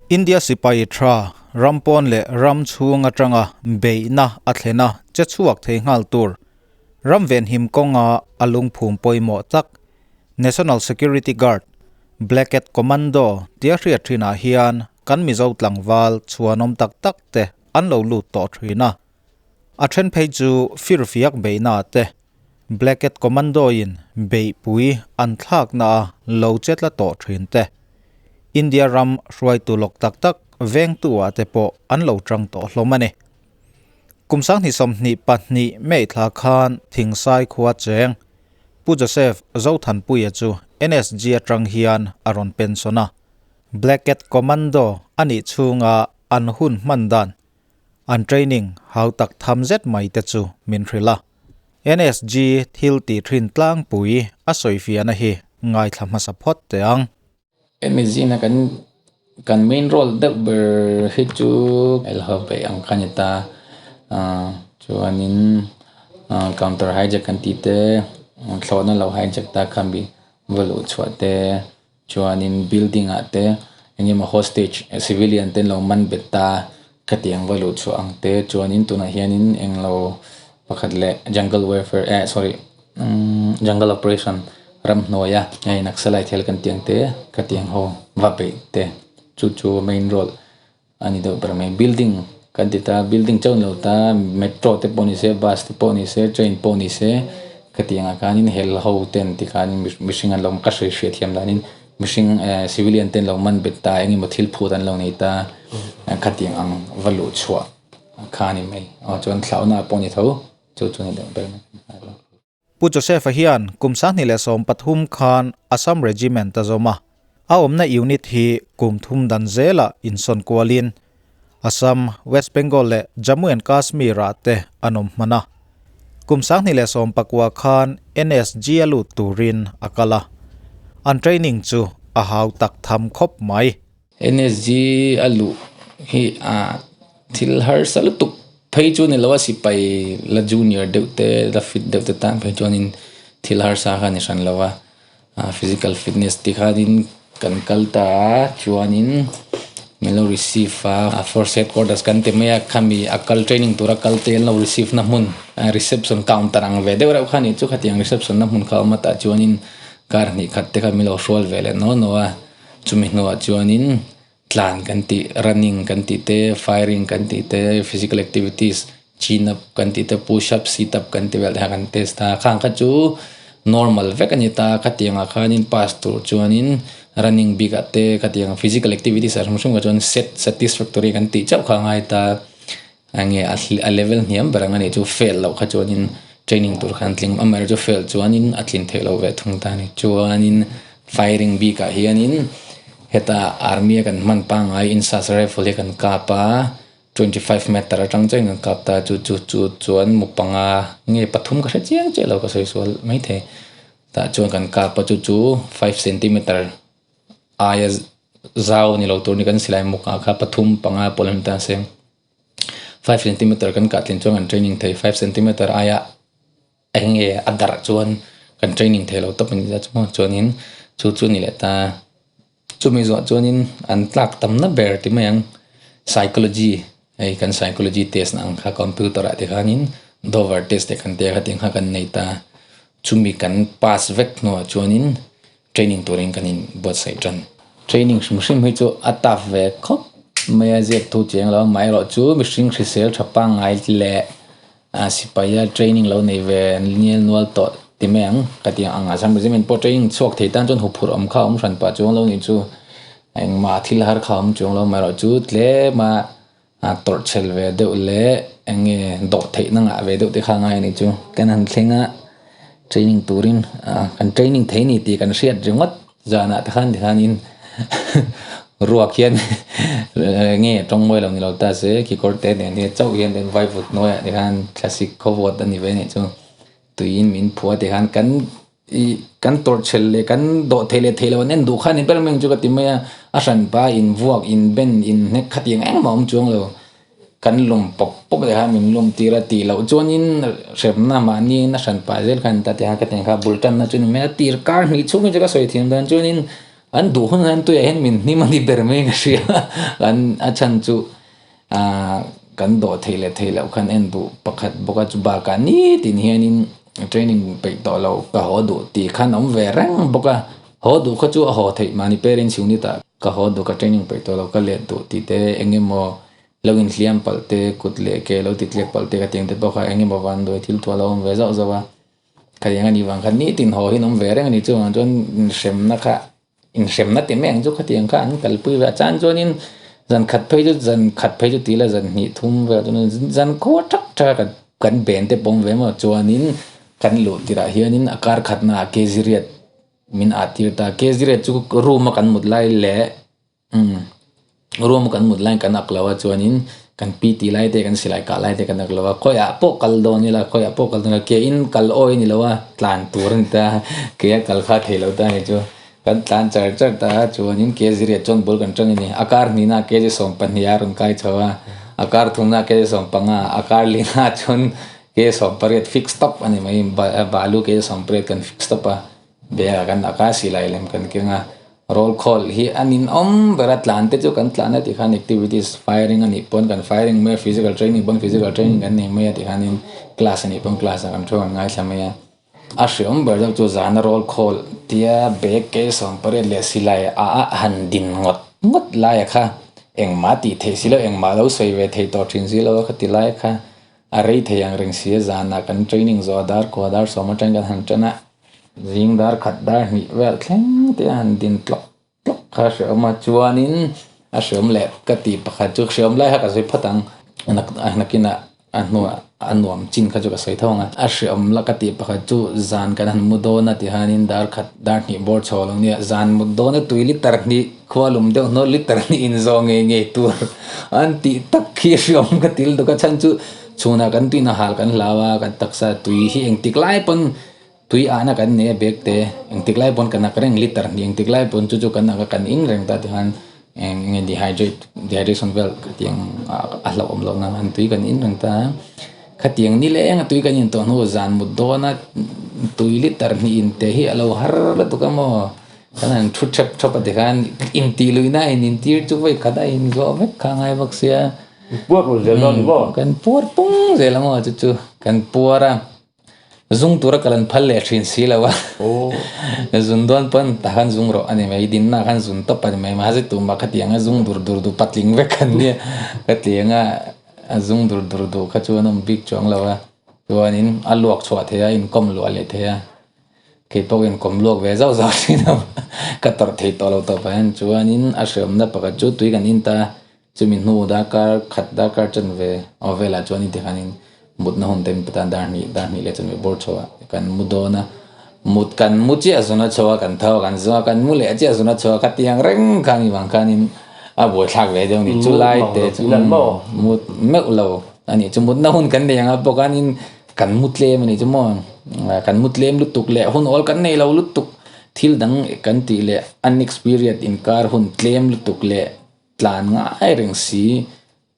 India sipai tha ram pawn leh ram chhung atanga beihna a thlen a che chhuak thei nghal tur ram venhim kawnga a lungphum pawimawh tak National Security Guard, Black Cat Commando tia hriat thinah hian kan Mizo tlangval chhuanawm tak tak te an lo lut tawh thin a. A then phei chu firfiak beihna te Black Cat Commando in beihpui an thlakna a lo che tla tawh thin te India ram hruaitu lawk tak tak vengtu ah te pawh an lo tang tawh hlawm a ni. Kum 2022 May thla khan Thingsai khua cheng Pu Joseph Zothanpuia chu NSG atang hian a rawn pension a. Black Cat Commando a nih chhunga an hun hman dan An training hau tak tham zet mai te chu min hrilh a. NSG thil tih thin tlangpui a sawifiahna hi ngaithla hmasa phawt teh ang. NSG na kan kan main role deuh ber hi chu helho peih ang kha a ni ta. Chuanin counter hijack kan tih te, thlawhna lo hijack ta kha mi va luh chhuah te. Chuanin building ah te eng emaw hostage civilian te an lo man bet ta khatiang va luh chhuah ang te chuanin tunah hianin englo pakhat leh jungle warfare eh sorry umm jungle operation ramhnuaia hei naxalite hial kan tih ang te khatiang ho va beih te chu chu main role a ni deuh ber mai building kan ti ta building chauh ni lo ta metro te pawh ni se bus te pawh ni se train pawh ni se khatiang ah khanin hel ho ten tikhanin mihring an lo ka hre hriat thiam danin mihring eh civilian te an lo man bet ta eng emaw thil phut an lo nei ta khatiang ang va luh chhuah kha a ni mai aw chuan thlauhna pawh a ni tho chu chu a ni deuh ber mai. Pu Joseph-a hian kum 2013 khan Assam Regiment a zawm a, a awmna unit hi kum thum dan zelah insawn kualin Assam, West Bengal leh Jammu and Kashmir-ah te an awm hman a. Kum 2019 khan NSG a lut turin a kal a, an training chu a hau tak tham khawp mai. NSG a luh hi a thil harsa lutuk phei chu ni lo a sipai la junior deuh te la fit deuh te tan phei chuanin thil harsa kha a ni hran lo a physical fitness ti khanin kan kal ta a chuanin min lo receive a force headquarters kan ti mai a khami a kal training tura kal te an lo receive na hmun reception counter ang ve deuh reuh kha a nih chu khatiang reception na hmun kha a awm a tah chuanin kar hnih khat te kha min lo hrual ve leh naw naw a. Chumi hnuah chuanin tlan kan tih running kan tih te firing kan tih te physical activities chin up kan tih te push up sit up kan tih vel te kha kan test a khang kha chu normal vek a ni ta khatiangah khanin pass tur chuanin running bikah te khatiang physical activities ah hrim hrim kha chuan set satisfactory kan tih chauh kha a ngai ta enge a level hniam ber ang a nih chu fail loh kha chuanin training tur khan tling amaherawhchu fail chuanin a tlin theih loh ve thung ta a ni chuanin firing bikah hianin heta army a kan hman pangngai insas rifle hi kan kap a 25 meter atang chuan kan kap ta chu chu chu chuan mu panga nge pathum ka hre chiang chiah lo ka sawi sual maithei tah chuan kan kap a chu chu 5 centimeter aia zau ni lo tur ni kan silai muk ah kha pathum panga pawh la ni ta se 5 centimeter kan kah tlin chuan kan training thei 5 centimeter aia eng nge a darh chuan kan training thei lo tawp a ni ta chu chuanin chu chu a ni leh ta chumi zawh chuanin an tlak tamna ber ti mai ang psychology hei kan psychology test na ang kha computer ah te khanin dover test te kan tia khatiang kha kan nei ta chumi kan pass vek hnuah chuanin Training turin kan in buatsaih tan. Training hrim hrim hi chu a tough ve khawp mai a ziak thu chiang lo amaherawh chu mihring hrisel tha pangngai leh sipaia training lo nei ve nial nual tawh ti mai ang ka ti ang a Assam Regiment pawh training chhuak thei tan chuan huphurh awm kha a awm hran pah chuang lo nih chu engmah thil har kha a awm chuang lo amaherawh chu tlem a tawrh chhel ve deuh leh eng nge dawh theih na ngah ve deuh te kha a ngai a nih chu kan han thleng a training turin kan training thei a ni tih kan hriat ringawt zanah te khan tikhanin ruak hian eng nge tawng mawi lo ni lo ta se kekawr te nen hian chauh hian vaivut hnuaiah te khan thlasik khawvawt a ni ve a nih chu tuiin min phua te khan kan Ih kan tawrh chhel leh kan dawh theih leh theih loh an en duh kha a ni ber mai ang chu ka ti mai a, a hranpa in vuak in ben in hnek khatiang engmah a awm chuang lo, kan lawm pawp pawp leh kha min lawm tir a tih loh chuanin hremna mahni in a hranpa zel kha a ni ta tih kha ka ti ang kha bul tanna chu ni mai a, tir kar hnih chhung hi chu ka sawi thiam dan chuanin. An duh hun hian tuiah hian min hnim a ni ber mai ka hria. Kan a chhan chu ah kan dawh theih leh theih loh khan en duh pakhat bawk a, chu bakah nitin hianin training peih tawh lo ka haw duh tih khan a awm ve reng bawk a. Haw duh kha chu a haw theih mahni parents unit ah ka haw duh ka training peih tawh lo ka let duh tih te eng emaw lo inhliam palh te kut leh ke lo ti tliak palh te ka tiang te pawh kha eng emaw van duai thil thu a lo awm ve zauh zauh a. Khatiang a nih vang khan nitin haw hi an awm ve reng a ni chuvang chuan inhremna kha inhremna ti mai ang chu khatiang kha an kalpui ve a chan chuanin zan khat phei chu zan khat phei chu ti ila zan hnih thum vel chuan zan khua thak thak a kan kan ben te pawh awm ve maw chuanin kan luh tirah hianin a kar khatnaah kg riat min ah tir ta kg riat chu room a kan mut lai leh Room kan mut laiin kan ak lo a chuanin kan pi tih lai te kan silai kah lai te kan ak lo a khawiah pawh kal dawn ila khawiah pawh kal dawn ila ke in kal awi a ni lo a tlan tur a ni ta ke a kal kha thei lo ta a ni chu kan tlan char char ta a chuanin ke ziriat chuan bul kan tang a ni a kar hnihna ah kg 12 a rawn kai chho a a kar thumna ah kg 15 a kar lina ah chuan kg 18 fix tawp a ni mai balu kg 18 kan fix tawp a. Bag ah kan ak a, silai lem kan keng a, roll call hi a ninawm ber a, tlan te chu kan tlan a tikhan activities firing a nih pawn kan firing mai a, physical training pawn physical training kan nei mai a tikhanin class a nih pawn class ah kan thu kan ngaithla mai a, a hreawm ber deuh chu zana roll call tia bag ke 18 leh silai ah a han din ngawt ngawt lai a kha engmah tih theih si lo engmah lo sawi ve thei tawh thin si lo a khati lai kha a rei thei ang reng si a zanah kan training zawh a dar kua dar sawm atang kan han tan a. Zing dar khat dar hnih vel thleng te a han din tlawk tlawk kha a hreawm a chuanin a hreawm leh ka tih pakhat chu hreawm lai kha ka sawi phawt ang nakinah a hnuah a nuam chin kha chu ka sawi tho ang a a hreawm la ka tih pakhat chu zan kan han mu dawn a tihianin dar khat dar hnih bawr chho lo nia zan mut dawn a tui liter hnih khua lum deuh hnuah liter hnih inzawh ngei ngei tur an tih tak khi a hreawm ka til dawk a chhan chu chhunah kan tuina hal kan hlau a kan taksa tui hi engtik lai pawn. Tui ahna kan nei a bag te engtik lai pawn kan ak reng liter hnih engtik lai pawn chu chu kan ak a kan in reng ta tikhan eng nge dehydrate dehydration vel khatiang a hlauhawm loh nan han tui kan in reng ta a khatiang ni leng a tui kan in tawh hnu zan mut dawn a tui liter hnih in te hi a lo har lutuk a maw kan han thu thep thawp a tikhan intih luihna a in intir chu vawi khat a inzawh vek kha a ngai bawk sia Puar ru zel dawn ni maw? Kan puar pung zel a maw chu chu kan puar a. Zung tura kal an phal leh thin si lo a, zun dawn pawn tah khan zung rawh a ni mai, dinna khan zun tawp a ni mai, mahse tumah khatianga zung dur dur duh patling vek an nia, khatianga zung dur dur duh kha chu an awm bik chuang lo a, chuanin a luak chhuah thei a, inkawm luah leh thei a, kei pawh ka inkawm luak ve zauh zauh thin a, ka tawrh thei tawh lo tawp ah hian chuanin a hreawmna pakhat chu tui kan in ta a. Chumi hnu darkar khat darkar chanve aw velah chuan inti khanin mutna hun te min pe ta dar hnih dar hnih leh chanve bawr chho ah kan mu dawn a mut kan mu chiah zuna chho a kan tho a kan zawng a kan mu leh chiah zuna chho a ka tiang reng kha ni vang khanin a buaithlak ve deuh a ni chu lai te chu mut meuh lo a nih chu mutna hun kan nei ang a pawh khanin kan mu tlem a nih chu maw kan mu tlem lutuk leh hun awl kan nei lo lutuk thil dang kan tih leh an experience inkar hun tlem lutuk leh. Tlan ngai reng si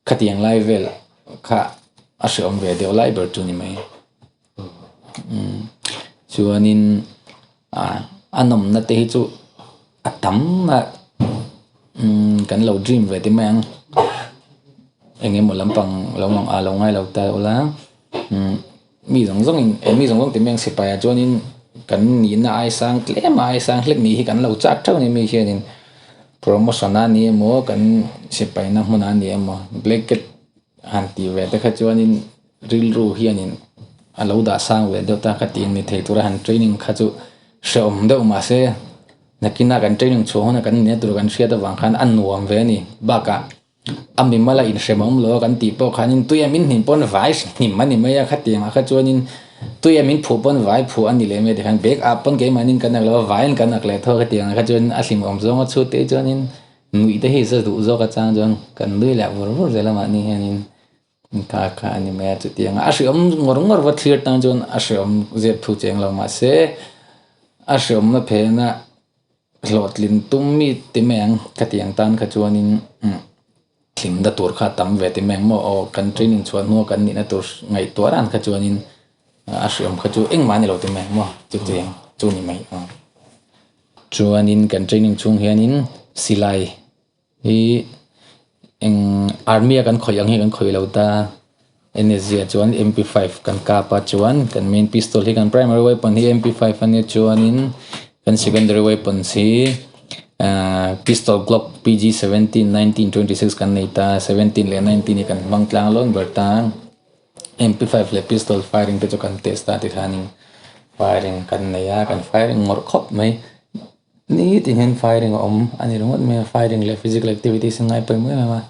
khatiang lai vel kha a hreawm ve deuh lai ber chu ni mai. Chuanin a nawmna te hi chu a tam a kan lo dream ve te mai ang eng emaw lampang lo lang a lo ngai lo ta ula mi zawng zawng in mi zawng zawng ti mai ang sipai ah chuanin kan nihna ai sang tlem a ai sang hlek nih hi kan lo chak theuh a ni mi hianin. Promotion a ni emaw kan sipaina hmun a ni emaw blanket han tih ve te kha chuanin rilru hianin a lo dah sang ve deuh ta ka tih ni thei tura han training kha chu hrehawm deuh mahse nakina kan training chhuah hunah kan nia tur kan hriat avang khan a nuam ve a ni bakah a mimal a inhrem awm lo a kan tih pawh khanin tui a min hnim pawn vai hnim a ni mai a khatiangah kha chuanin tui a min phuh pawn vai phuh a ni leh mai tikhan bag ah pawn keimahni kan ak lo a vaiin kan ak leh tho a khatiangah kha chuan a hlim awm zawng a chhut te chuanin nuih te hi za duh zawk a chang chuan kan nui leh vur vur zel a mahni hianin kha kha a ni mai a chutiang a hreawm ngawr ngawr va thlir tang chuan a hreawm zep thu cheng lo mahse a hreawmna phena. Hlawhtlin tum mi ti mai ang khatiang tan kha chuanin thlimna tur kha a tam ve ti mai ang maw aw kan training chhuah hnua kan nihna tur ngaihtuah ran kha chuanin a hriawm kha chu engmah a ni lo ti mai ang maw chutiang chu ni mai ang. Chuanin kan training chhung hianin silai hi eng army a kan khawih ang hi kan khawih lo ta NSG ah chuan MP5 kan kap a chuan kan main pistol hi kan primary weapon hi MP5 a nia chuanin kan secondary weapons hi ahh pistol glock PG17 19 26 kan nei ta 17 leh 19 hi kan hmang tlang lawn ber ta. MP5 leh pistol firing te chu kan test a tikhanin firing kan nei a kan firing ngawrh khawp mai nitin hian firing a awm a ni ringawt mai a firing leh physical activities a ngai pawimawh em em a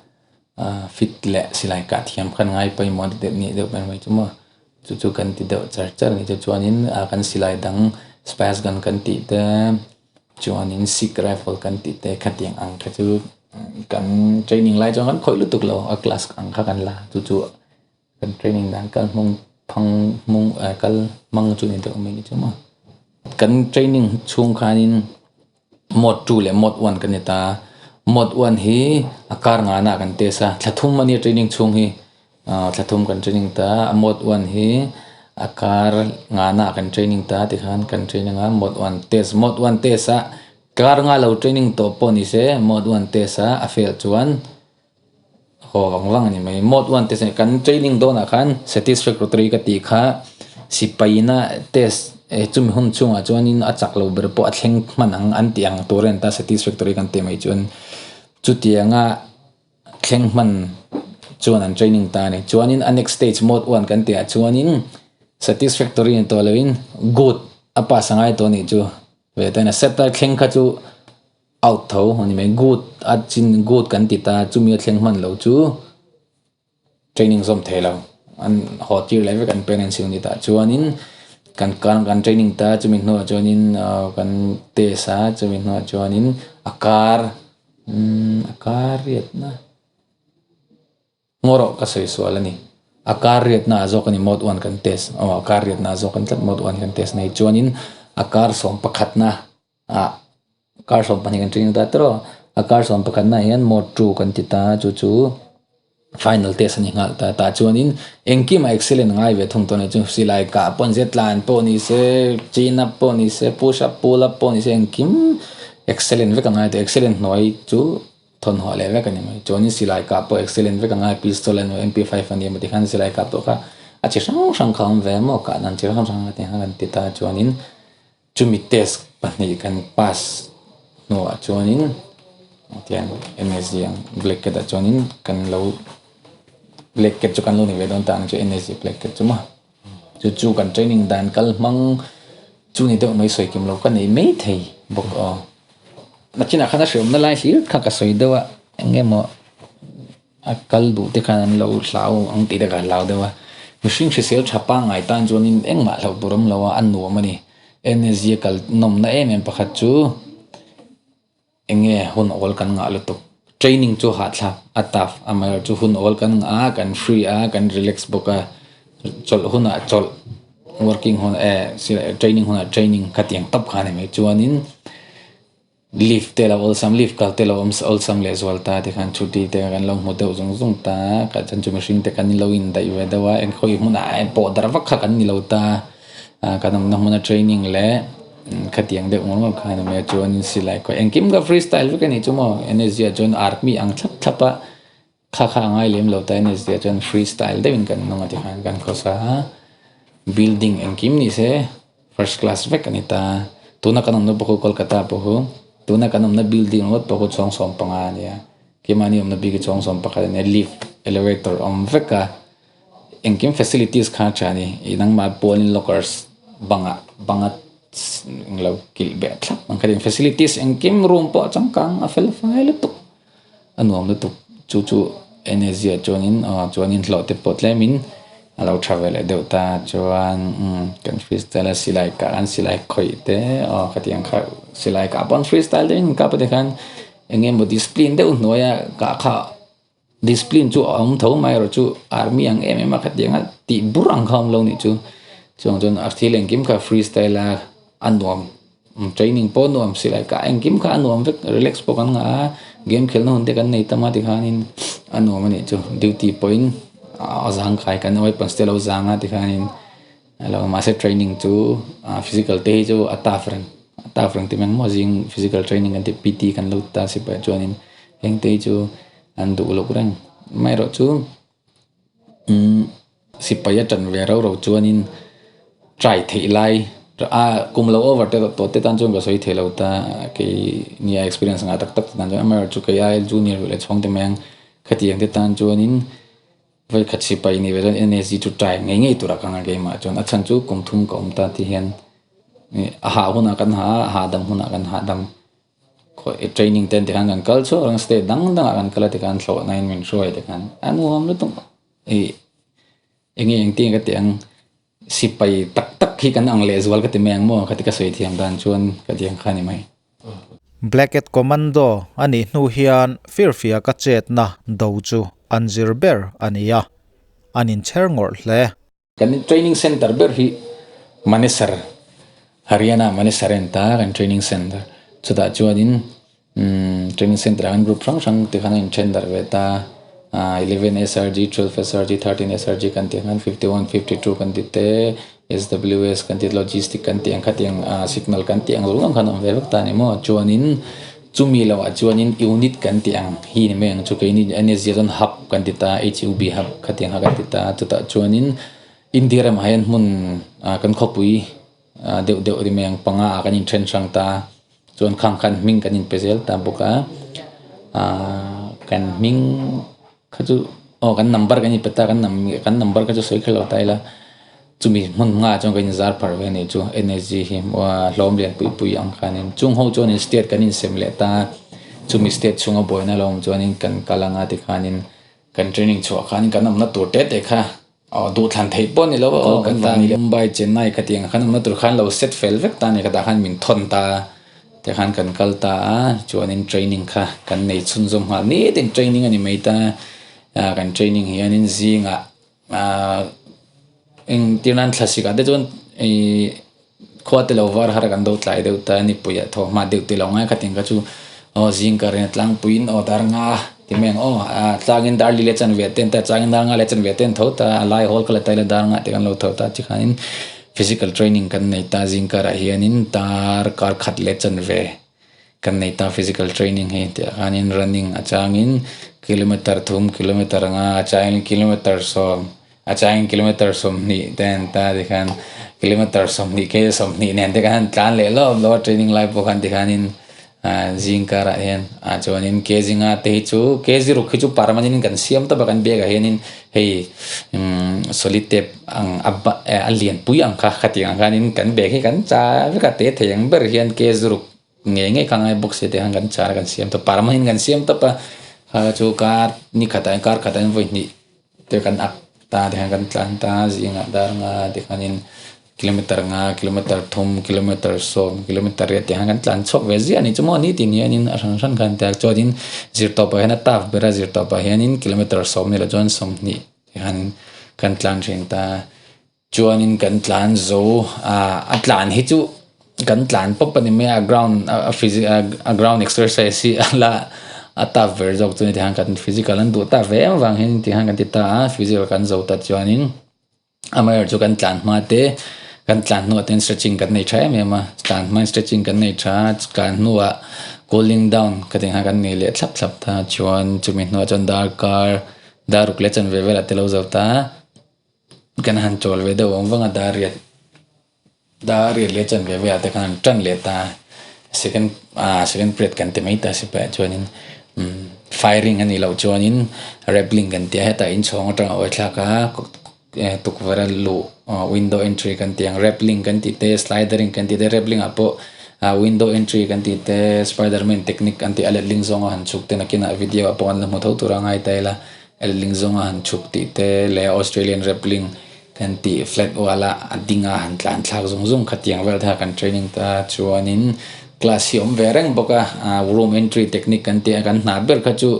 ah fit leh silai kah thiam khan ngai pawimawh a ni deuh deuh mai chu maw chu chu kan ti deuh char char a ni chu chuanin ah kan silai dang spice gun kan tih te. Chuanin Sikh rifle kan tih te khatiang ang kha chu kan training lai chuan kan khawih lutuk lo a class ang kha kan la chu chu kan training dan kal hmung phang hmung eh kal hmang chu ni deuh mai ni chu maw. Kan training chhung khanin mode 2 leh mode 1 kan ni ta mode 1 hi a kar ngana kan test a thla thum ania training chhung hi. Thla thum kan training ta a mode one hi a kar ngana kan training ta tikhan kan training a mode one test mode one test a kar nga lo training tawh pawh ni se mode one test a a fail chuan haw vang vang a ni mai mode one test kan training dawnah khan satisfactory ka tih kha sipai na test eh chumi hun chungah chuanin a chak lo ber pawh a thleng hman ang an tih ang tur a ni ta satisfactory kan tih mai chuan chutianga. Thleng hman chuan an training ta a ni. Chuanin a next stage mode one kan tihah chuanin satisfactory ni tawh loin good a pass a ngai tawh a nih chu. Ve ta a set a thleng kha chu out tho a ni mai. Good a chin good kan ti ta chumi a thleng hman lo chu training zawm thei lo. An haw tir leh vek an parents hi an ni ta. Chuanin kan kan training ta chumi hnuah chuanin kan test a chumi hnuah chuanin a kar. Umm a kar riatna ngaw rawh ka sawi sual a ni a kar riatna ah zawk a ni mode one kan test aw a kar riatna ah zawk an tlat mode one kan test nei chuanin a kar sawm pakhatna ah kar sawm pahnih kan training ta tawh a kar sawm pakhatna ah hian mode two kan ti ta chu chu. Final test a ni nghal ta tah chuanin engkim a excellent ngai ve thung tawh a ni chu silai kah pawh ni se tlan pawh ni se chin up pawh ni se push up pull up pawh ni se engkim excellent vek a ngai tawh excellent hnuai chu thawmhnaw leh vek a ni mai chuanin silai kah pawh excellent vek a ngai pistol a ni MP5 a ni emaw tikhan silai kah pawh kha a chi hrang hrang kha a awm ve maw kah dan chi hrang hrang a ti khan ti ta chuanin. Chumi test pahnih kan pass hnuah chuanin tiang NSG ang black cat ah chuanin kan lo black cat chu kan lo ni ve dawn ta ang chu NSG black cat chu maw chu chu kan training dan kal hmang chu ni deuh mai sawi kim lo ka nei mai thei bawk aw nachinah khan a hreawmna lai hlir kha ka sawi deuh a eng nge maw. A kal duh te khan an lo hlau ang tih te ka hlau deuh a, mihring hrisel tha pangngai tan chuanin engmah hlauh tur awm lo a, a nuam a ni. NSG a kal nawmna em em pakhat chu eng nge hun awl kan ngah lutuk. Training chu hahthlak a tough amaherawhchu hun awl kan ngah a, kan free a, kan relax bawk a, chawlh hunah chawlh working hunah eh training hunah training khatiang tawp kha a ni mai chuanin. Lift te lo awlsam lift kal te lo awm awlsam leh zual ta tikhan chhuti te kan lo hmu deuh zung zung ta kah chuan chu mihring te kan lo indaih ve deuh a engkhawi hmunah pawh darh vak kha kan ni lo ta ah kan awmna hmuna training leh khatiang deuh ngawr ngawr kha a ni mai a chuanin silai khaw engkim kha free style vek a nih chu maw N_S_G ah chuan army ang thlap thlap a kha kha a ngai lem lo ta N_S_G ah chuan free style deuhin kan nung a tikhan kan khawsa a building engkim ni se. First class vek a ni ta. Tuna kan awmna pawh khu Kolkata pawh khu tuna kan awmna building ringawt pawh khu chhawng 15 a nia. Keimahni awmna bik hi chhawng 11 a nia. Lift, elevator a awm vek a. Engkim facilities kha a tha a ni. Ih nangmah pawhin lockers bangah banga englo kilh beh thlap ang kha eng facilities engkim room pawh a changkang a fel fai lutuk a nuam lutuk chu chu NSG ah chuanin aw chuanin hlawh te pawh tlemin a lo tha ve leh deuh ta chuan umm kan freestyle a silai kah an silai khawih te aw khatiang kha silai kah pawn freestyle te in kap a tikhan eng emaw discipline deuh hnuaia kah kha discipline chu a awm tho mai erawh chu army ang em em a khatiang a tih bur ang kha a awm lo nih chu chuang chuan a thil engkim kha freestyle a a nuam. Training pawh nuam si lai ka engkim kha a nuam vek relax pawh kan ngah a game khelhna hun te kan nei tam a tikhanin a nuam a nih chu duty pawhin a zang kai kan weapons te a lo zang a tikhanin alo mahse training chu physical te hi chu a tough reng a tough reng ti mai ang maw zing physical training kan tih PT kan lo ta sipai ah chuanin heng te hi chu an duh loh reng amaherawh chu umm sipai a tan ve rau rau chuanin try theih lai a kum lo over te tawh te tan chuan ka sawi thei lo ta kei nia experience ngah tak tak te tan chuan amaherawh chu kei ai junior leh chhawng te mai ang khatiang te tan chuanin. Vawikhat sipai ni ve chuan NSG chu try ngei ngei tura ka ngai keimah chuan a chhan chu kum thum ka awm ta ti hian a hah hunah kan hah a, a hahdam hunah kan hahdam. Khawi training te an ti khan kan kal chhuak reng state dang dangah kan kal a ti khan thlawhna in min hruai ti khan a nuam lutuk ih eng nge engtin ka tih ang sipai tak tak hi kan ang lehzual ka ti mai ang maw khati ka sawi thiam dan chuan ka ti ang kha a ni mai. Blackhead Commando a nih hnu hian firfia ka chetna do chu an zir ber a ni a, an inchher ngawrh hle. Kan training center ber hi Manesar, Haryana Manesar a ni ta kan training center. Chutah chuanin training center ah khan group hrang hrang te khan a inthen darh ve ta a, eleven SRG, twelve SRG, thirteen SRG kan tih ang khan fifty one, fifty two kan ti te. SWS kan tih logistic kan tih ang kha tiang ah signal kan tih ang zawng zawng khan a awm ve vek ta a ni maw chuanin chumi loh ah chuanin unit kan tih ang hi ni mai ang chu keini NSG ah chuan hub kan ti ta HUB hub khatiang kha kan ti ta chutah chuanin India ramah hian hmun ah kan khawpui ah deuh deuh ni mai ang panga ah kan inthen hrang ta chuan khang khan hming kan inpe zel ta bawk a ah kan hming kha chu aw kan number kan inpe ta kan kan number kha chu sawi kher lo ta ila chumi hmun hma ah chuan kan inzar phar ve a nih chu N S G hi hlawm lian pui pui ang khanin chung ho chuanin state kan insem leh ta chumi state chhunga buaina lo awm chuanin kan kal anga tikhanin kan training chhuah khanin kan awmna tur te te kha aw duhthlan theih pawh a ni lo a aw kan ta Mumbai Chennai khatiang khan awmna tur khan lo set fel vek ta a ni khatah khan min thawn ta tikhan kan kal ta a chuanin training kha kan nei chhunzawm nghal nitin training a ni mai ta kan training hianin zingah Ahh engtir nan thlasik ah te chuan ihh khua te lo var har kan do tlai deuh ta nipui ah thaw hma deuh te lo ngai khatin kha chu aw zing ka rin a tlangpuiin aw dar nga ti mai ang aw ah tlangin dar li leh chanve te an ta changin dar nga leh chanve te an tho ta a lai hawl kha la taila dar nga te kan lo tho ta tikhanin physical training kan nei ta zing karah hianin dar kar khat leh chanve. Kan nei ta physical training hi tih ah khanin running a changin kilometer thum kilometer nga a changin kilometer sawm a changin kilometer sawmhnih te an ta tikhan kilometer sawmhnih ke sawmhnih nen te khan tlan leh lawp lawp a training lai pawh khan tikhanin ah zing karah hian ah chuanin kg nga te hi chu kg ruk hi chu permanent in kan siam tawp a kan bag ah hianin hei umm solid tape ang a a lianpui ang kha khatiang ang khanin kan bag hi kan char vek a te thei ang ber hian kg ruk ngei ngei kha ngai bawk si te khan kan char kan siam tawp permanent in kan siam tawp a kha chu kar ni khatah hian kar khatah hian vawi hnih te kan ak ta te khan kan tlan ta zingah dar nga te khanin kilometer nga kilometer thum kilometer sawm kilometer riat te khan kan tlan chhuak ve ziah a ni chu maw ni tin hianin a hran hran khan tia chuanin zirtawpah hian a taf ber a zirtawpah hianin kilometer sawm ni loh chuan sawmhnih te khan kan tlan thin ta. Chuanin kan tlan zo ah a tlan hi chu kan tlan pawp a ni mai a ground a a ground exercise hi a la a tough ber zawk chu ni tikhan kan physical an duh tak ve em avang hian tikhan kan ti ta a physical kan zo ta chuanin amaherawhchu chu kan tlan hma te kan tlan hnuah te stretching kan nei tha em em a tlan hmain stretching kan nei tha a tlan hnuah cooling down ka tih ang khan kan nei leh thlap thlap ta chuan chumi hnuah chuan darkar dar ruk leh chanve velah te lo zo ta. Kan han chawl ve deuh awm vang a dar riat dar riat leh chan ve ve ah te khan an tan leh ta second ah second period kan ti mai ta si pah chuanin umm firing a nih loh chuanin rappling kan ti a hetah inchhawng atanga awi thlak a tukverh a luh window entry kan tih ang rappling kan tih te slidering kan tih te rappling ah pawh ah window entry kan tih te spiderman technique an tih a letling zawnga han chhuk te nakinah video ah pawh an la hmu tho tur a ngai ta ila. Letling zawnga han chhuk tih te leh Australian rappling kan tih flat wall a a ding a han tlan thlak zung zung khatiang vel te kha kan training ta chuanin class hi a awm ve reng bawk a ah room entry technique kan tih a kan hna ber kha chu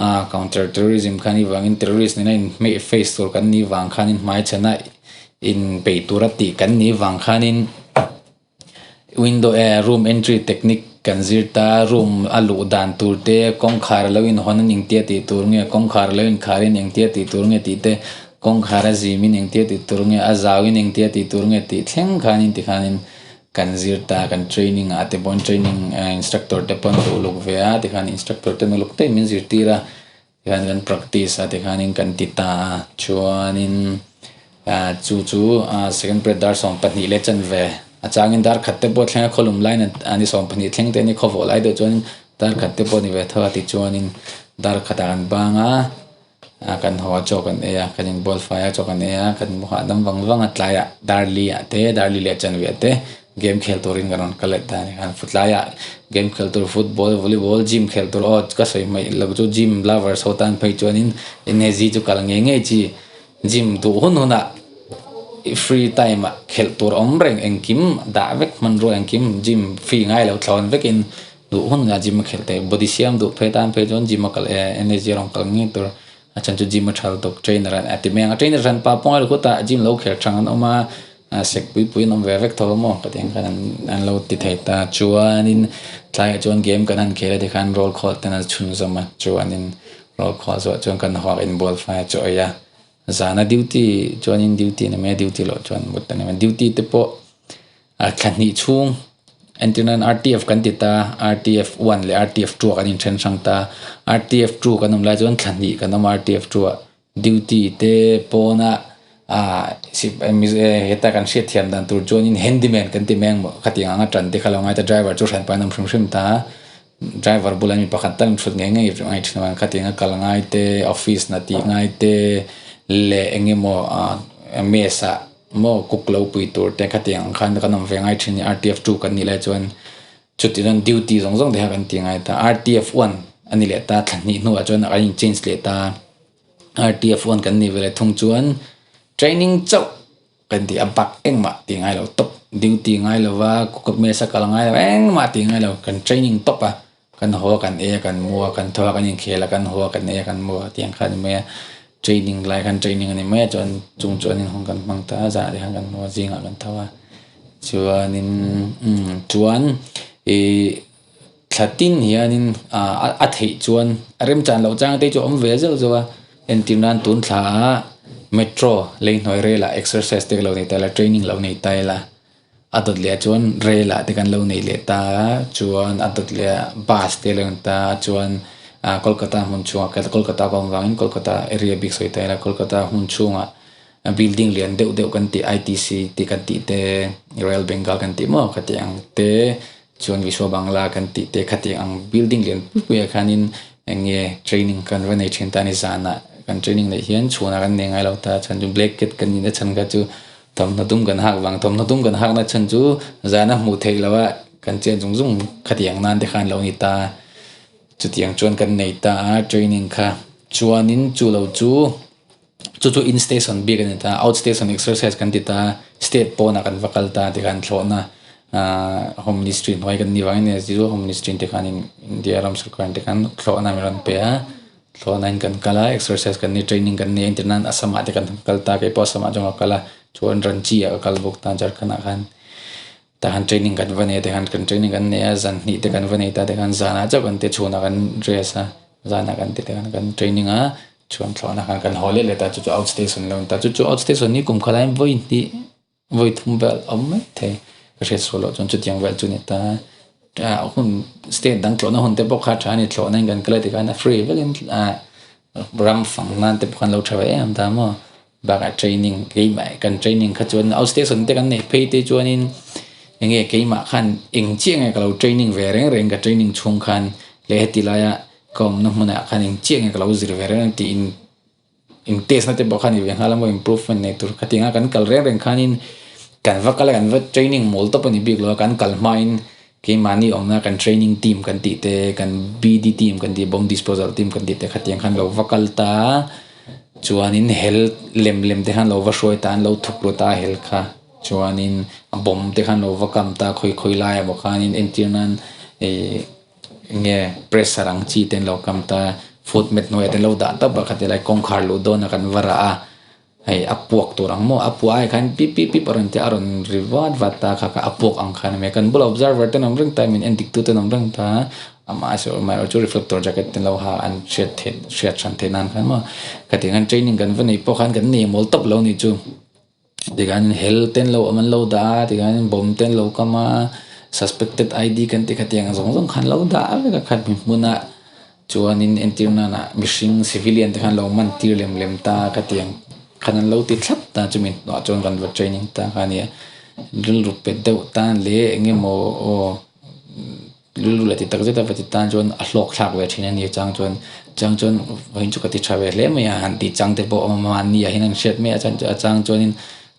ah counter terrorism kha ni vangin terrorist nena in hmeh face tur kan nih vang khanin hmaichhana inpeih tura tih kan nih vang khanin. Window eh room entry technique kan zir ta room a luh dan tur te kawngkhar lo inhawn in engtia tih tur nge kawngkhar lo inkhar in engtia tih tur nge tih te kawngkhar a zim in engtia tih tur nge a zau in engtia tih tur nge tih thleng khanin tikhanin. Kan zir ta kan training ah te pawhin training instructor te pawh an lo uluk ve a tikhan instructor ten uluk deuhin min zirtir a tikhan kan practice a tikhanin kan ti ta a chuanin ah chu chu ah second period dar 12 leh chanve a changin dar khat te pawh a thleng a khawlum laiin a ni 12 thleng te a ni khawvawh lai deuh chuan dar khat te pawh a ni ve tho a tichuanin dar khatah an bang a. A kan haw a chaw kan ei a kan inbual fai a chaw kan ei a kan mu hahdam vang vang a tlaiah dar li ah te dar li leh chanve ah te game khel turin kan rawn kal leh ta a ni khan tlaiah game khel tur football volleyball gym khel tur aw ka sawi hmaih lo chu gym lovers ho tan phei chuanin NAZ chu kal ngei ngei chi gym duh hun hunah free time ah khelh tur awm reng engkim dah vek hmanrua engkim gym free ngai lo thlawn vekin. Duh hun nga gym a khelh theih body siam duh phei tan phei chuan gym a kal eh energy a rawn kal ngei tur a chhan chu gym a tha lutuk trainer an a ti mai ang a trainer hran pa pawh khutah gym lo khelh thang an awm a a sek pui pui an awm ve vek tho a maw ka tih ang khan an lo ti thei ta chuanin tlaiah chuan game kan han khel a tikhan roll call ten a chhunzawm a chuanin roll call zawh chuan kan haw inbual fai a chaw ei a zana duty chuanin duty a ni mai a duty loh chuan mut a ni mai duty te pawh. A thla hnih chhung entirnan RTF kan ti ta RTF one leh RTF two ah kan inthen hrang ta RTF two kan awm lai chuan thla hnih kan awm a RTF two ah duty te pawna ah heta kan hriatthiam dan tur chuanin handyman kan ti mai ang maw khatiang anga tan te kha lo ngai ta driver chu hranpa an awm hrim hrim ta driver bulah mi pakhat tal an thut ngei ngei ngai thin a khatiang a kal ngai te office hna tih ngai te leh eng emaw ah mess ah. Maw cook lo pui tur te khatiang ang khan kan awm ve ngai thin a RTF two kan nih lai chuan chuti chuan duty zawng zawng te kha kan ti ngai ta RTF one a ni leh ta thla hnih hnuah chuan a in change leh ta RTF one kan nih ve leh thung chuan training chauh kan ti a bak engmah tih ngai lo tawp duty ngai lova cook mess a kal ngai lo engmah tih ngai lo kan training tawp a kan haw a kan ei a kan mu a kan thaw a kan inkhel a kan haw a kan ei a kan mu a tiang kha a ni mai a training lai khan training a ni mai a chuan chung chuan in hun kan hmang ta a zah te khan kan hmu a zingah kan tho a chuanin umm chuan ihh thla tin hianin ah a theih chuan a remchan loh chang te chu a awm ve zeuh zeuh a entir nan tun thla ah metro lei hnuai relah exercise te ka lo nei ta ila training lo nei ta ila. A dawt leh ah chuan rail ah te kan lo nei leh ta a chuan a dawt leh ah bus te a lo ni ta a chuan ah kolkata hmun chhungah kolkata ka awm vangin kolkata area bik sawi ta ila kolkata hmun chhungah building lian deuh deuh kan tih I T C tih kan tih te royal bengal kan tih maw khatiang ang te chuan vishwa bangla kan tih te khatiang ang building lian pui pui ah khanin eng nge training kan va nei thin ta a ni zanah kan training neih hian chhunah kan nei ngai lo ta chuan chu black cat kan nih na chhan kha chu. Thawmhnaw dum kan hak vang, thawmhnaw dum kan hakna chhan chu zana hmuh theih loh a kan chen zung zung khatiang nan te khan lo ni ta. Chutiang chuan kan nei ta a training kha chuanin chu lo chu chu chu in station bik a ni ta out station exercise kan ti ta state pawnah kan va kal ta tikhan thlawhna ah home ministry hnuai kan nih vangin home ministry te khanin India ram sorkar te khan thlawhna min rawn pe a. Thlawhna in kan kal a exercise kan nei training kan nei a entir nan Assam ah te kan kal ta keipawh Assam ah chuan ka kal a chuan Ranchi ah ka kal bawk ta Jharkhand ah khan tah khan training kan va nei a tikhan kan training kan nei a zan hnih te kan va nei ta tikhan zanah chauh kan ti chhunah kan dress a zanah kan ti tikhan kan training a chuan thlawhna khan kan haw leh leh ta chu chu out station lo ni ta chu chu out station hi kum khat ah hian vawi hnih. Vawi thum vel awm mai thei ka hriat sual loh chuan chutiang vel chu a ni ta a hun state dang tlawhna hun te pawh kha a tha a ni thlawhna in kan kal a tikhan a free vekin ah ram fang nan te pawh khan lo tha ve em ta maw bakah training keimah kan training kha chuan out station te kan neih phei te chuanin eng nge keimah khan eng chiah nge ka lo training ve reng reng ka training chhung khan leh heti laia ka awmna hmunah khan eng chiah nge ka lo zir ve reng reng tiin. In test na te pawh kha ni ve nghal a maw improvement nei tur khatiang a kan kal reng reng khanin kan va kal a kan va training mawl tawp a ni bik lo a kan kal hmain keimahni awmna kan training team kan tih te kan B D team kan tih bomb disposal team kan tih te khatiang khan lo va kal ta chuanin hel lem lem te khan lo va hruai ta an lo thuk ru ta hel kha chuanin a bomb te khan lo va kam ta khawi khawi lai emaw khanin entir nan ih. Enge pressure ang chi te an lo kam ta foot mat hnuaiah te an lo dah tawp a khati lai kawngkhar luh dawn a kan va rah a hei a puak tur ang maw a puah ai khan pip pip pip a rawn ti a a rawn ri vat vat ta kha kha a puak ang khan a ni kan bulah observer te an awm reng ta min en dik tu te an awm reng ta amaherawhchu chu reflector jacket te an lo ha an hriat theih hriat hran theih nan khan maw khatiang an training kan va neih pawh khan kan nei mawl tawp lo a nih chu. Tikhan hel ten lo awm an lo dah a, tikhan bomb te an lo kam a, suspected ID kan tih kha tiang zawng zawng khan lo dah vek a khat mi hmunah chuanin entir nana mihring civilian te khan lo man tir lem lem ta a ka tiang khan an lo ti thlap ta chumi hnuah chuan kan va training ta kha a nia rilru pe deuh tan leh eng emaw aw. Rilru leh ti tak zet a va ti tan chuan a hlawk thlak ve thin a ni chang chuan chang chuan vawiin chu ka ti tha ve hle mai a han tih chang te pawh a awm a mahni ah hian an hriat mai a chuan a chang chuanin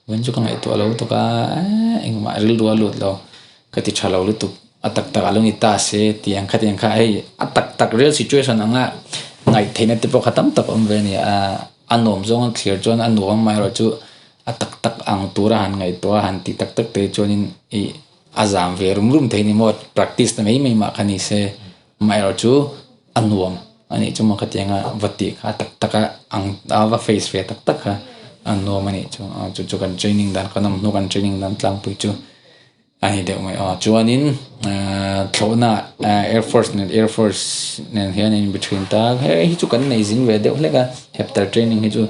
vawiin chu ka ngaihtuah lo lutuk a eee engmah rilru a lut lo ka ti tha lo lutuk a tak tak ah lo ni ta se tih ang kha tiang kha hei a tak tak real situation anga ngaih theihna te pawh kha tam tak a awm ve a ni a a nuam zawng a thlir chuan a nuam amaherawh chu a tak tak ang tura han ngaihtuah a han tih tak tak te chuanin ih. A zam ve rum rum thei ni maw practice na mai mai mah kha ni se amaherawh chu a nuam a nih chu maw khatianga va tih kha tak tak a ang a va face ve tak tak kha a nuam a nih chu chu chu kan training dan kan awm hnu kan training dan tlangpui chu a ni deuh mai aw chuanin ahh thlawhna ah air force nen air force nen hian in be thin ta hei hi chu kan nei zing ve deuh hlek a heptar training hi chu.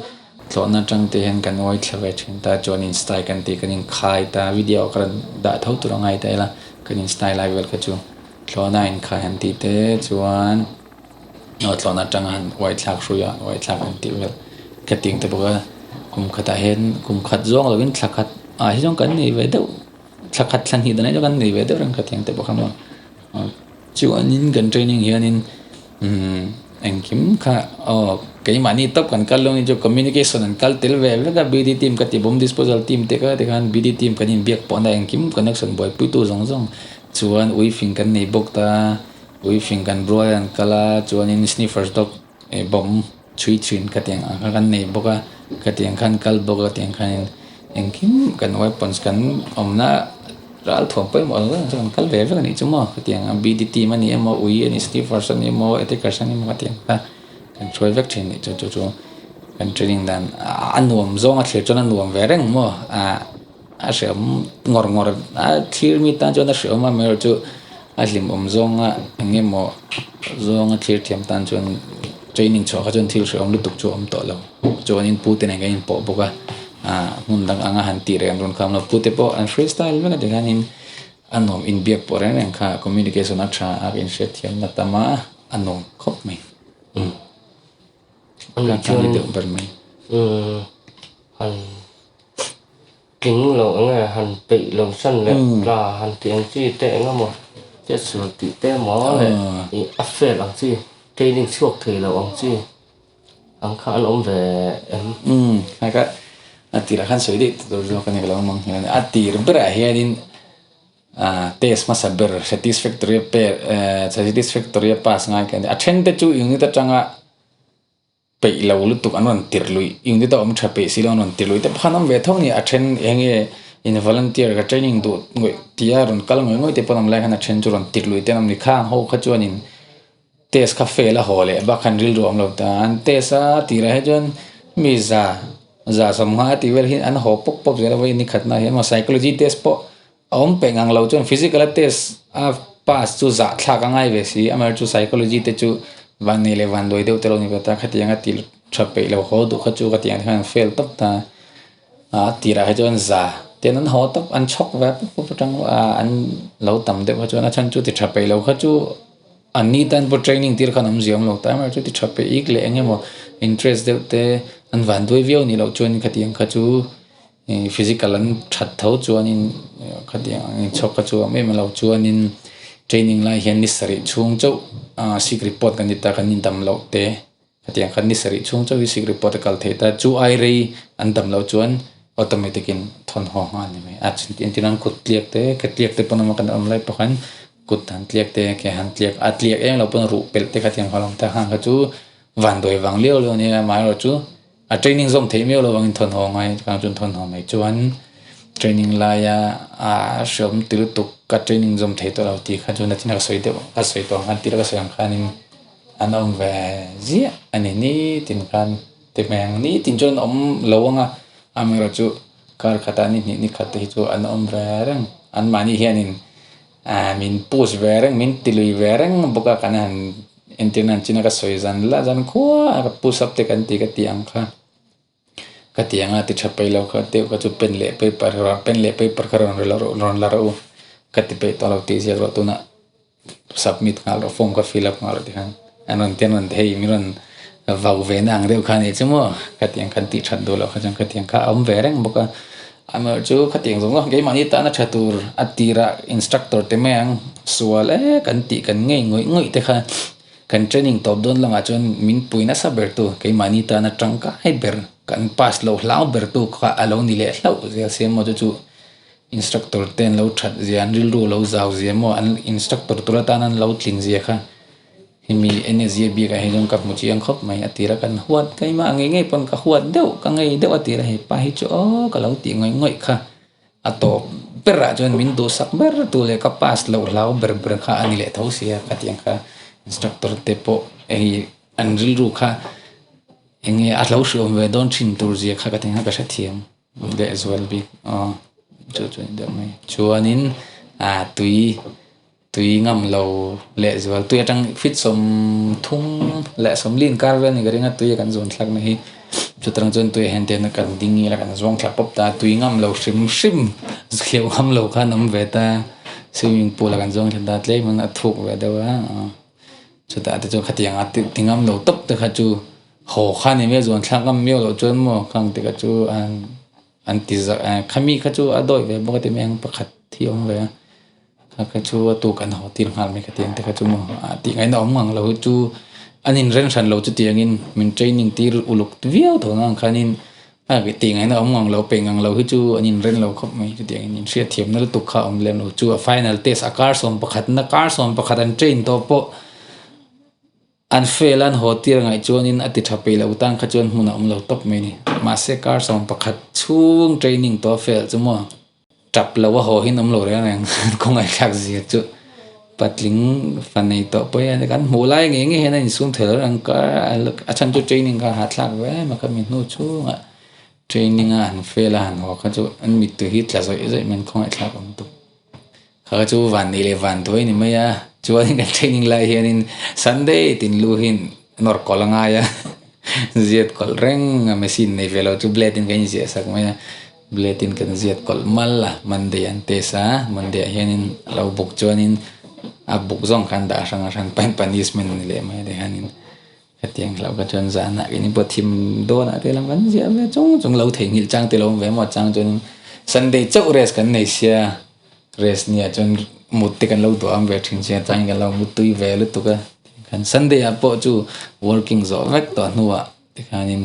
Tlawhna atang te hian kan uai thla ve thin ta chuan in style kan tih kan inkhai ta video ka rawn dah tho tur a ngai ta ila kan in style lai vel kha chu tlawhna a inkhai han tih te chuan aw tlawhna atanga han uai thlak hrui a uai thlak han tih vel ka ting ta bawk a kum khatah hian kum khat zawng lovin thla khat ah hi zawng kan nei ve deuh thla khat thla hnih danah hi chuan kan nei ve deuh reng ka ti ang te bawk a maw chuanin kan training hianin umm engkim kha aw keimahni tawp kan kal lo ni chu communication an kal tel ve vek a B D team ka ti bomb disposal team te kha tikhan B D team kan inbiak pawhna engkim connection buaipui tu zawng zawng chuan uifing kan nei bawk ta uifing kan rual an kal a chuanin sniffers dog eh bomb chhui thin ka ti ang kha kan nei bawk a ka ti ang khan kal bawk a tiang khanin engkim kan weapons kan awmna ral thuam pawimawh ang zawng chu kan kal ve vek a nih chu maw ka ti ang a B D team a ni emaw ui a ni sniffers a ni emaw attackers a ni emaw ka ti ang kha kan hruai vek thin a nih chu chu chu kan training dan a nuam zawng a thlir chuan a nuam ve reng maw ah a hreawm ngawr ngawr a thlir mi tan chuan a hreawm a amaherawhchu a hlimawm zawnga eng emaw zawnga thlir thiam tan chuan training chhuah kha chuan thil hreawm lutuk chu a awm tawh lo chuanin pu te nen kan inpawh bawk a ah hmun dang anga han tih reng rawn kham lo pu te pawh an free style vek a tikhanin a nuam inbiak pawh reng reng kha communication a tha a inhriatthiamna tam a a nuam khawp mai. Tling lo eng nge han peih lo san leh tla han tih ang chi te eng emaw chetsual tih te emaw leh ih a fail ang chi training chhuak thei lo ang chi ang kha an awm ve em. Umm hei ka a tirah khan sawi daih tur zawk a ni ka lo mang hian a tir berah hianin ah test hmasa ber satisfactory per satisfactory a pass ngai ka ni a then te chu unit atanga. Peih lo lutuk an rawn tirh luih unit a awm tha peih si lo an rawn tirh luih te pawh khan awm ve tho a ni a then eng nge in volunteer ka training duh ngawih tia rawn kal ngawih ngawih te pawh an awm lai khan a then chu rawn tirh luih te an awm ni khang ho kha chuanin test kha fail a haw leh bak khan rilru a awm lo ta an test a tirah hi chuan mi za za sawmnga tih vel hi an haw pawp pawp zel a vawiin ni khatna hian maw psychology test pawh A awm peng ang lo chuan physical a test a pass chu zah thlak a ngai ve si amaherawhchu chu psychology te chu van nei leh van duai deuh te lo ni ve ta khatiang a tih tha peih lo haw duh kha chu khatiang te khan an fail tawp ta a tirah hi chuan za ten an haw tawp an chhawk ve pawp pawp atang a an lo tam deuh kha chuan a chhan chu ti tha peih lo kha chu an ni tan pawh training tir khan awmzia awm lo ta amaherawhchu chu ti tha peih ik leh eng emaw interest deuh te an van duai viau ni loh chuan khatiang kha chu. Physical an that tho chuanin khatiang ang inchhawk kha chu a awm em lo chuanin training lai hian ni sarih chhung chauh ah sick report kan ti ta kan indam loh te khatiang khan ni sarih chhung chauh hi sick report a kal theih ta chu ai rei an dam loh chuan automatic in thawmhnaw nghal ni mai a entir nan kut tliak te ke tliak te pawn kan awm lai pawh khan kut han tliak te ke han tliak a tliak eng lo pawn ruh pelh te khatiang kha a awm ta khang kha chu vanduai vang liau liau a nia amaherawhchu. A training zawm theih miau lo vangin thawmhnaw ngai kang chuan thawmhnaw mai chuan training laia ah hreawm ti lutuk ka training zawm thei tawh lo tih kha chu nachina ka sawi deuh ka sawi tawh ang khan tir ka sawi ang khanin an awm ve ziah a ni nitin khan ti mai ang nitin chuan an awm lo ang a amaherawhchu kar khatah ni hnih ni khat te hi chu an awm ve reng anmahni hianin ah min push ve reng min ti lui ve reng bawk a kan han. Entirna an china ka sawi zan la zan khua a ka push up te kan ti ka tih ang kha. Khatianga ti tha peih lo kha deuh kha chu pen leh paper pen leh paper kha rawn rawn la rawh u ka ti peih tawh lo tih ziak rawh tunah submit nghal rawh form kha fill up nghal rawh tikhan an rawn ti an rawn ti hei min rawn vau ve na ang deuh kha a nih chu maw khatiang khan tih that duh loh kha chuan khatiang kha a awm ve reng bawk a amaherawhchu khatiang zawng zawng keimahni tana tha tur a tirah instructor te mai ang sual e kan tih kan ngei ngawih ngawih te kha. Kan training tawp dawn lamah chuan min pui nasa ber tu, keimahni tana tangkai ber, kan pass loh hlau ber tu kha a lo ni leh hlauh zel sia maw chu chu instructor te an lo that zia, an rilru lo zau zia maw, an instructor tur atan an lo tlin zia kha hemi NSG biakah hi chuan ka hmu chiang khawp mai a tira kan huat keimah ngei ngei pawn ka huat deuh ka ngei deuh a tira hepa hi chu aw ka lo tih ngawih ngawih kha. A tawp berah chuan min duhsak ber tu leh ka pass loh hlau ber ber kha a ni leh tho sia ka tih ang kha instructor te pawh hei an rilru kha eng nge a hlo hriawm ve dawn thin tur zia kha ka ti ang kha ka hrethiam leh zual bik aw chu chu a ni deuh mai chuanin ah tui tui ngam lo leh zual tui atang feet 30 leh 40 inkar vel a ni ka ring a tui a kan zawn thlak na hi chutang chuan tui ah hian tian kan ding ila kan zawng thla pawp ta tui ngam lo hrim hrim hleuh ngam lo khan awm ve ta swimming pool ah kan zawng thla ta tlem in a thuk ve deuh a chutah te chuan khatiang a ti ngam lo tawp te kha chu haw kha ni mai a zawn thlak ngam miau loh chuan maw khang te kha chu an ti zak khami kha chu a dawih ve bawk a ti mai ang pakhat hi a awm ve a. Kha kha chu a tuk an haw tir nghal mai ka ti ang te kha chu maw ah tih ngaihna awm ngang lo hi chu an inren hran lo chutiangin min training tir uluk viau tho ang khanin a tih ngaihna awm ngang lo peih ngang lo hi chu an inren lo khawp mai chutiangin inhriatthiamna lutuk kha a awm lem lo chu a final test a kar 11 na kar 11 an train tawh pawh An fail a an haw tir ngaih chuanin a ti tha peih loh tan kha chuan hmun a awm lo tawp mai a ni. Mahse kar 11 chhung training tawh a fail chu maw tap lo a haw hian awm lo reng reng kawngaihthlak zia chu patling fa nei tawh pawh hian kan hmuh lai ngei ngei hian a insum thei lo reng kar a chhan chu training kha a hahthlak ve em a kha mi hnu chhungah training a han fail a han haw kha chu an mittui hi tla zawih zawih mai an khawngaihthlak awm tawp. Kha chu van nei leh van duai ni mai a, chuanin kan training lai hianin Sunday tin lu hian nawr kawlh a ngai a, ziat kawlh reng a machine nei ve lo chu blade in kan inziah sak mai a, blade in kan ziat kawlh mal a, Monday an test a, Monday ah hianin a lo buk chuanin a buk zawng khan dah hrang a hran punishment a ni leh mai a tihianin hetiang hlauh kha chuan zanah keini pawh thim dawnah te lam kan ziah ve chung chung lo theihnghilh chang te lo awm ve maw chang chuanin Sunday chauh rest kan nei sia. Rest nia chuan mut te kan lo duh am ve thin sia chuan kan lo mut tui ve lutuk a tikhan Sunday ah pawh chu working zawh vek tawh hnuah tikhanin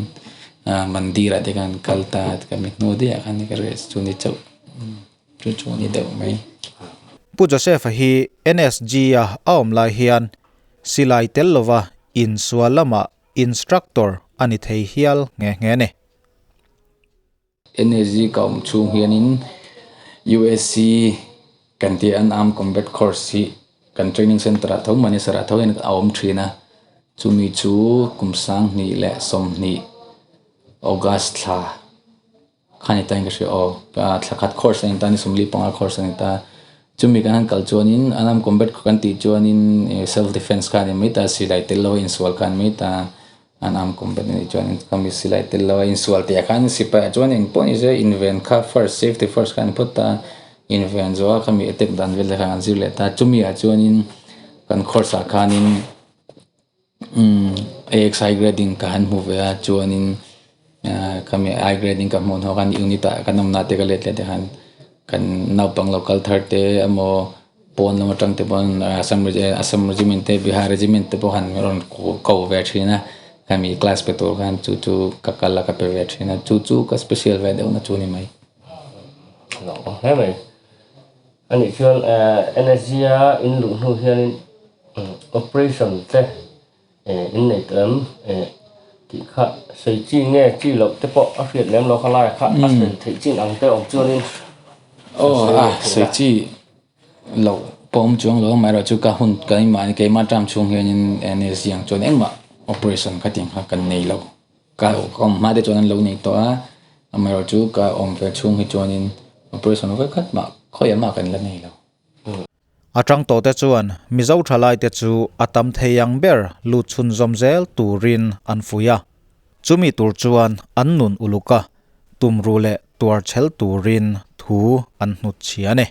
ah mandir ah te khan kal ta tikhan mi hnu daih ah khan ka rest chu ni chauh chu chu a ni deuh mai. Pu Joseph-a hi NSG a a awm lai hian silai tel lova insual lamah instructor a ni thei hial nghe nghe a ni. NSG ka awm chhung hianin USC kan tih an armed combat course hi kan training center ah tho Manesar ah tho hian a awm thin a, chumi chu kum 2020 August thla kha ni ta in ka hria aw thla khat course a ni ta ni 45 course a ni ta chumi kan han kal chuanin an armed combat kan tih chuanin self defence kha a ni mai ta silai tel lo a insual kha a ni mai ta. An am kum pahnih nih chuan ka mi silai tel lo a insual tih ah khan sipai ah chuan engpawh ni se inven kha first safety first kha a ni phawt ta inven zawh a khami attack dan vel te kha an zir leh ta chumi ah chuanin kan course ah khanin umm AXI grading ka han hmu ve a chuanin ah khami I grading ka hmuh hnuah khan unit ah kan awmna te ka let leh te khan kan naupang lo kal thar te emaw pawn lam atang te pawn Assam Assam regiment te Bihar regiment te pawh han rawn ko ve thin a khami class pe tur khan chu chu ka kal a ka pe ve thin a chu chu ka special ve deuh na chu ni mai. Lo awm hle mai. Anih chuan NSG a in luh hnu hianin operation te in nei tawh em tih kha sawi chi nge chi loh te pawh a hriat lem lo kha lai kha a sawi theih chin ang te awm chuanin aw a sawi chi loh pawh awm chuang lo amaherawh chu ka hun keimah keimah term chhung hianin NSG ang chuan engmah operation kha tiang kha kan nei lo ka awm hma te chuan an lo nei tawh a amaherawh chu ka awm ve chhung hi chuanin operation vawikhat mah khawiah mah kan la nei lo. A tang tawhte chuan Mizo thalaite chu a tam thei ang ber lut chhunzawm zel turin an fuih a. Chumi tur chuan an nun uluk a. tumruh leh tuarchhel turin thu an hnutchhiah a ni.